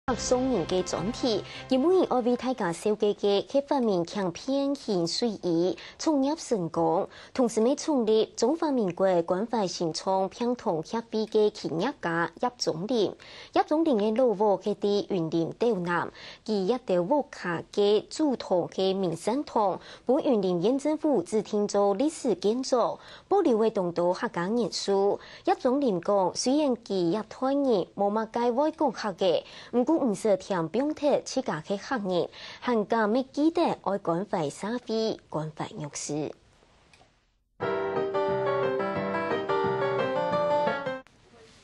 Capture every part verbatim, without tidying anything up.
客送人个專題，今晡日愛為大家紹介个係發明輕便型睡衣，創業成功，同時乜創立中華民國關懷身障病童協會个企業家葉宗林。葉宗林个老屋係在雲林斗南，佢這兜屋下个祖堂个名善堂，分雲林縣政府指定做歷史建築，保留了當多客家元素。 葉宗林講，雖然佢這代人無麼个會講客个，毋過毋識添放忒自家係客人，還敢乜記得愛關懷社會、關懷弱勢。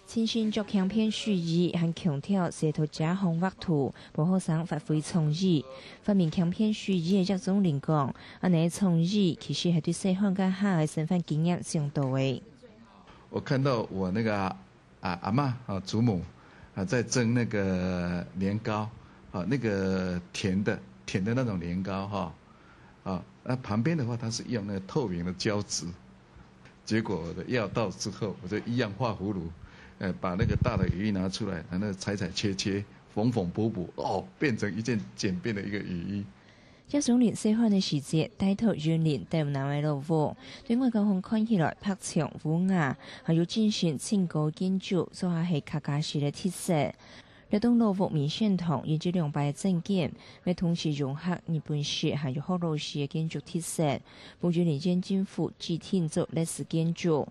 親身著輕便睡衣，還強調寫到遮項畫圖，分學生發揮創意。發明輕便睡衣个葉宗林講，恁呢創意其實係對細漢該下个生活經驗想到个。 我看到我那個啊，阿嬤啊，祖母啊，在蒸那個年糕啊，那個甜的，甜的那種年糕哈。啊，那旁邊的話，它是用那個透明的膠紙。結果我的藥到之後，我就一樣畫葫蘆，呃，把那個大的雨衣拿出來，啊，那個裁裁切切，縫縫補補，哦，變成一件簡便的一個雨衣。 葉宗林細漢个時節，戴在雲林斗南个老屋，對外口項看起來白牆烏瓦，還有進行盡高建築，做下係客家式个特色。這棟老屋面向堂，以及兩排个正間，乜同時融合日本式還有學老式个建築特色，分雲林縣政府指定做歷史建築。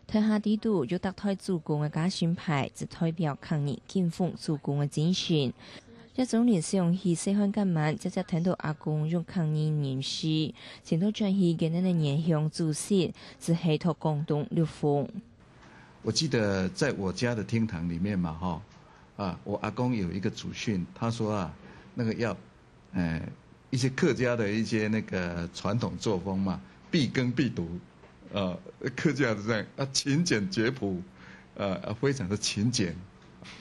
台下底肚有逐代祖公个家姓牌，就代表客人敬奉祖公个精神。葉宗林想起細漢該晚，輒輒聽到阿公用客人人詩，請到轉去該年个原鄉祖籍，就係讀廣東六豐。我記得在我家的廳堂裡面嘛，哈，啊，我阿公有一個祖訓，他說啊，那個要 呃，一些客家的一些那個傳統作風嘛，必耕必讀，呃，客家是這樣啊，勤儉節樸，呃，非常的勤儉，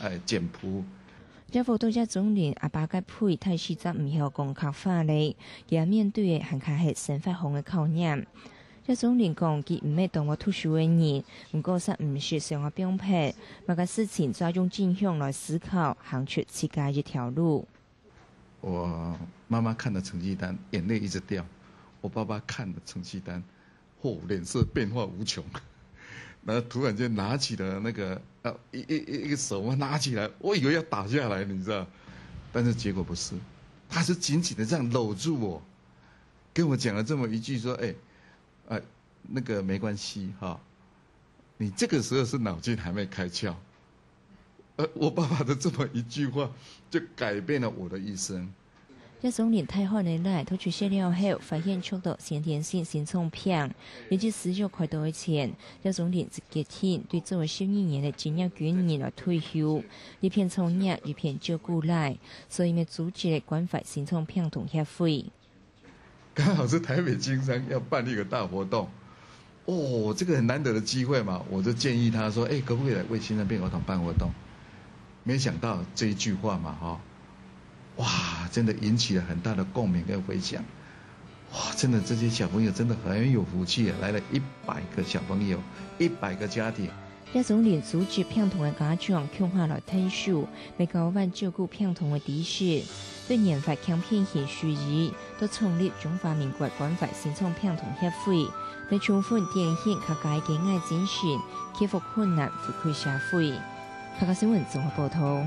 哎，儉樸。這屋到葉宗林阿爸該輩大四節毋曉講客話咧，佢面對个還較係生活上个考驗。葉宗林講，佢毋係當會讀書个人，毋過煞毋識想愛放忒，麼个事情就愛用正向來思考，行出自家一條路。 我媽媽看了成績單，眼淚一直掉。我爸爸看了成績單，哦，臉色變化無窮。然後突然間拿起了那個，呃，一，一，一，一個手嘛拿起來，我以為要打下來，你知道？但是結果不是，他是緊緊地這樣摟住我，跟我講了這麼一句說：「哎，呃，那個沒關係哈，你這個時候是腦筋還沒開竅。」呃，我爸爸的這麼一句話，就改變了我的一生。葉宗林大漢个倈讀出世了後，發現著到先天性心臟病，日日需要開刀个錢，葉宗林就決定對做了十二年个職業軍人來退休，一片創業，一片照顧倈，所以乜組織了關懷心臟病童協會。 剛好是台北青商要辦一個大活動，哦，這個很難得的機會嘛，我就建議他說：「哎，可不可以來為青商病兒童辦活動？」沒想到這一句話嘛，哈，哇，真的引起了很大的共鳴跟回響。哇，真的這些小朋友真的很有福氣啊，來了一百個小朋友，一百個家庭。 葉宗林組織病童个家長共下來𢯭手，乜交換照顧病童个知識。對研發輕便型睡衣，到創立中華民國關懷心臟病童協會，乜充分展現客家个關愛精神，克服困難，回饋社會。客家新聞綜合報導。